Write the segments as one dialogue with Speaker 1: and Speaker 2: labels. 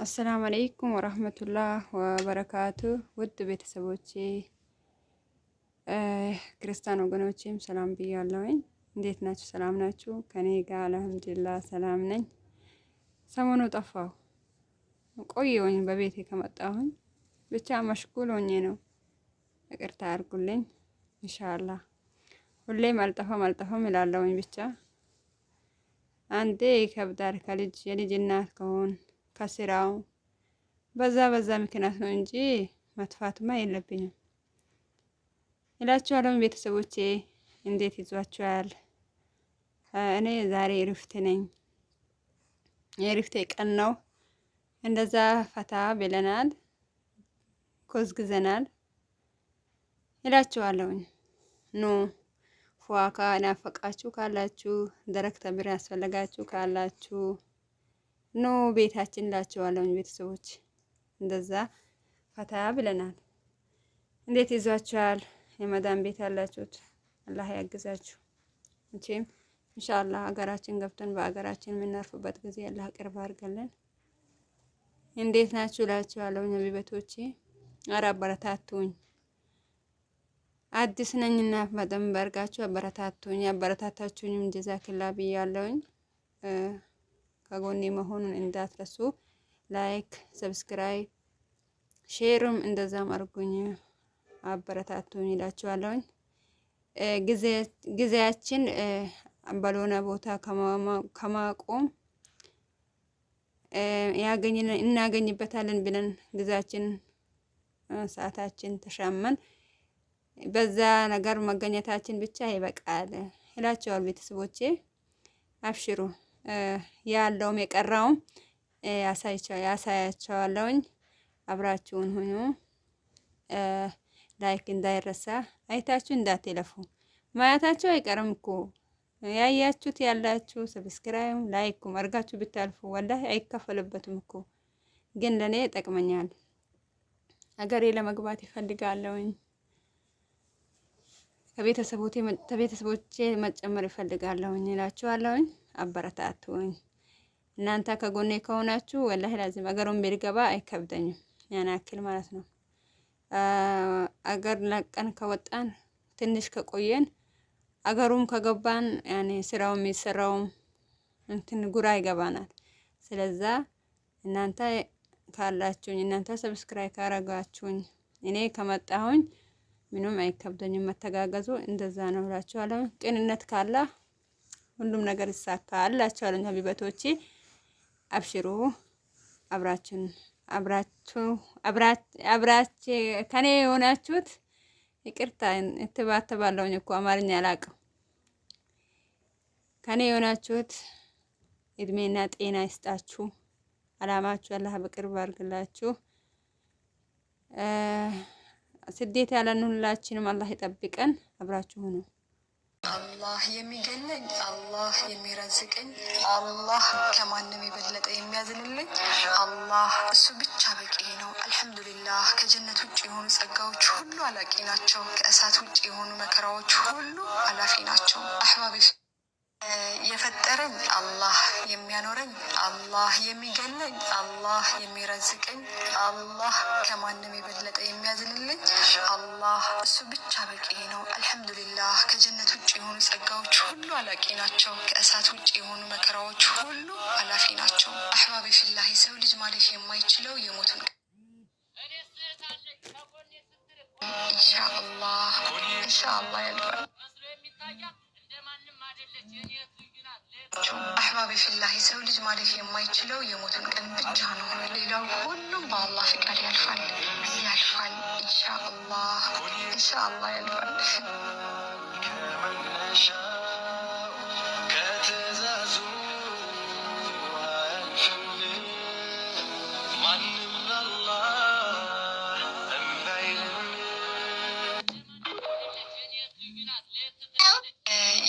Speaker 1: السلام عليكم ورحمة الله وبركاته። ውድ ቤተሰቦቼ፣ ክርስቲያን ወገኖቼም ሰላም ብያለሁኝ። እንዴት ናችሁ? ሰላም ናችሁ? ከኔ ጋር الحمد لله ሰላም ነኝ። ሰሞኑ ጠፋሁ፣ ቆየሁኝ በቤቴ ከመጣሁኝ፣ ብቻ مشغول ሆኜ ነው። ይቅርታ አድርጉልኝ። إن شاء الله ሁሌም አልጠፋም አልጠፋም እላለሁኝ። ብቻ አንዴ ይከብዳል፣ ከልጅ የልጅ እናት ከሆን ከስራው በዛ በዛ ምክንያት ነው እንጂ መጥፋትማ የለብኝም እላችኋለሁ። ቤተሰቦቼ፣ እንዴት ይዟችኋል? እኔ ዛሬ እረፍት ነኝ። የእረፍቴ ቀን ነው። እንደዛ ፈታ ብለናል፣ ኮዝግዘናል እላችኋለሁኝ። ኑ፣ ፏካ ናፈቃችሁ ካላችሁ፣ ደረቅ ተምር ያስፈለጋችሁ ካላችሁ ኑ ቤታችን እላችኋለሁኝ። ቤተሰቦች፣ እንደዛ ፈታ ብለናል። እንዴት ይዟችኋል? የመዳን ቤት ያላችሁት አላህ ያግዛችሁ። መቼም إن شاء الله ሀገራችን ገብተን በሀገራችን የምናርፍበት ጊዜ አላህ ቅርብ አድርገልን። እንዴት ናችሁ እላችኋለሁ ቤቶቼ። ኧረ አበረታቱኝ። አዲስ ነኝና በደንብ አድርጋችሁ አበረታቱኝ። አበረታታችሁኝም جزاك الله ብያለሁኝ። ከጎኔ መሆኑን እንዳትረሱ። Like፣ subscribe፣ share ም እንደዛም አድርጉኝ፣ አበረታቱኝ እላችኋለሁኝ። ጊዜያችን ባልሆነ ቦታ ከማቆም፣ እናገኝበታለን ብለን ጊዜያችን ሰዓታችን ተሻመን በዛ ነገር መገኘታችን ብቻ ይበቃል እላቸዋል። ቤተሰቦቼ፣ አብሽሩ፣ ያለውም የቀረውም ያሳያቸዋለሁኝ። አብራችሁን ሁኑ። Like እንዳይረሳ፣ አይታችሁ እንዳትለፉ። ማየታችሁ አይቀርም እኮ፣ ያያችሁት ያላችሁ subscribe፣ like ኩም አድርጋችሁ ብታልፉ والله አይከፈልበትም እኮ፣ ግን ለእኔ ይጠቅመኛል። አገሬ ለመግባት ይፈልጋለሁኝ። ከቤተሰቦቼ መጨመር ይፈልጋለሁኝ እላችኋለሁኝ። አበረታቱኝ። እናንተ ከጎኔ ከሆናችሁ والله لازم አገሩን ቢገባ አይከብደኝም ያን ያክል ማለት ነው። አገር ለቀን ከወጣን፣ ትንሽ ከቆየን፣ አገሩም ከገባን ያኔ ስራው የሚሰራውም እንትን ጉራ ይገባናል። ስለዛ እናንተ ካላችሁኝ፣ እናንተ subscribe ካረጋችሁኝ፣ እኔ ከመጣሁኝ ምንም አይከብደኝም። መተጋገዙ እንደዛ ነው እላችኋለሁ። ቅንነት ካለ ሁሉም ነገር ይሳካል እላችኋለሁ። ሀቢበቶቼ፣ አብሽሩ፣ አብራችን አብራችሁ አብራች ከኔ የሆናችሁት፣ ይቅርታ እትባተባለሁኝ እኮ፣ አማርኛ አላውቅም። ከኔ የሆናችሁት እድሜና ጤና ይስጣችሁ። አላማችሁ አላህ በቅርብ አድርግላችሁ። ስደት ያለን ሁላችንም አላህ ይጠብቀን። አብራችሁ ሁኑ።
Speaker 2: አላህ የሚገለኝ፣ አላህ የሚረዝቀኝ፣ አላህ ከማንም የበለጠ የሚያዝንልኝ፣ አላህ እሱ ብቻ በቂ ነው። الحمد لله፣ ከጀነት ውጭ የሆኑ ጸጋዎች ሁሉ አላቂ ናቸው። ከእሳት ውጭ የሆኑ መከራዎች ሁሉ አላፊ ናቸው። أحبابي፣ የፈጠረኝ አላህ፣ የሚያኖረኝ አላህ፣ የሚገለኝ አላህ፣ የሚረዝቀኝ አላህ፣ ከማንም የበለጠ የሚያዝንልኝ አላህ እሱ ብቻ በቂ ነው። الحمد لله፣ ከጀነት ውጭ የሆኑ ጸጋዎች ሁሉ አላቂ ናቸው። ከእሳት ውጭ የሆኑ መከራዎች ሁሉ አላፊ ናቸው። أحبابي في الله፣ የሰው ልጅ ማለፍ የማይችለው የሞትን إن شاء الله إن شاء الله ያልፋል። أحبابي في الله፣ የሰው ልጅ ማለፍ የማይችለው የሞትን ቀን ብቻ ነው። ሌላው ሁሉም በአላህ ፍቃድ ያልፋል፣ ያልፋል። إن شاء الله إن شاء الله ያልፋል።
Speaker 3: ከትእዛዙ አያልፍም ማንም፣ ለአላህ እምቢ አይልም።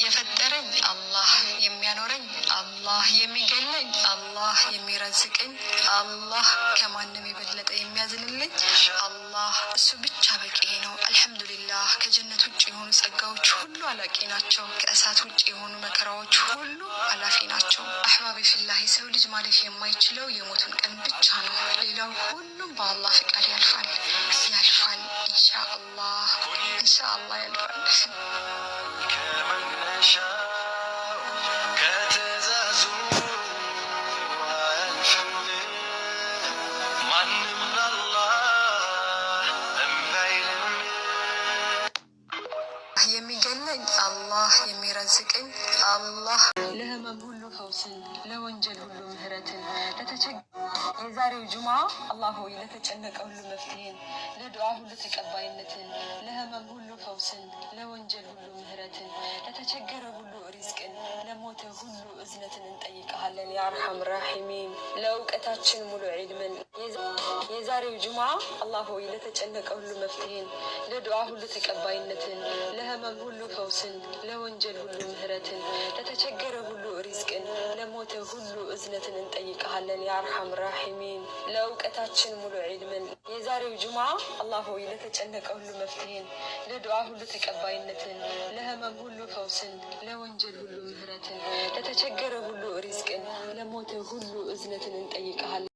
Speaker 2: የፈጠረኝ አላህ፣ የሚያኖረኝ አላህ፣ የሚገለኝ አላህ፣ የሚረዝቀኝ አላህ፣ ከማንም የበለጠ የሚያዝንልኝ አላህ እሱ ብቻ በቂ ነው። الحمد لله፣ ከጀነት ውጭ የሆኑ ጸጋዎች ሁሉ አላቂ ናቸው። ከእሳት ውጭ የሆኑ መከራዎች ሁሉ አላፊ ናቸው። أحبابي في الله፣ የሰው ልጅ ማለፍ የማይችለው የሞትን ቀን ብቻ ነው። በአላህ ፍቃድ ያልፋል፣ ያልፋል። ኢንሻአላህ፣ ኢንሻአላህ ያልፋል።
Speaker 3: ከመነሻው ከትእዛዙ አያልፍም ማንም ለአላህ እምቢ አይልም።
Speaker 2: የሚገለኝ አላህ፣ የሚረዝቀኝ አላህ። ለህመም ሁሉ ፈውስን፣ ለወንጀል ሁሉ ምህረትን፣ የዛሬው ጁምዓ አላህ ሆይ ለተጨነቀ ሁሉ መፍትሄን፣ ለዱዓ ሁሉ ተቀባይነትን፣ ለህመም ሁሉ ፈውስን፣ ለወንጀል ሁሉ ምህረትን፣ ለተቸገረ ሁሉ ሪዝቅን፣ ለሞተ ሁሉ እዝነትን እንጠይቀሃለን። يا أرحم الراحمين። ለእውቀታችን ሙሉ ዒልምን። የዛሬው ጁምዓ አላህ ሆይ ለተጨነቀ ሁሉ መፍትሄን፣ ለዱዓ ሁሉ ተቀባይነትን፣ ለህመም ሁሉ ፈውስን፣ ለወንጀል ሁሉ ምህረትን፣ ለተቸገረ ሁሉ ሪዝቅን፣ ለሞተ ሁሉ እዝነትን እንጠይቀሃለን። يا أرحم الراحمين። ለእውቀታችን ሙሉ ዒልምን። የዛሬው ጁምዓ አላህ ሆይ ለተጨነቀ ሁሉ መፍትሄን፣ ለዱዓ ሁሉ ተቀባይነትን፣ ለህመም ሁሉ ፈውስን፣ ለወንጀል ሁሉ ምህረትን፣ ለተቸገረ ሁሉ ሪዝቅን፣ ለሞተ ሁሉ እዝነትን እንጠይቀሃለን።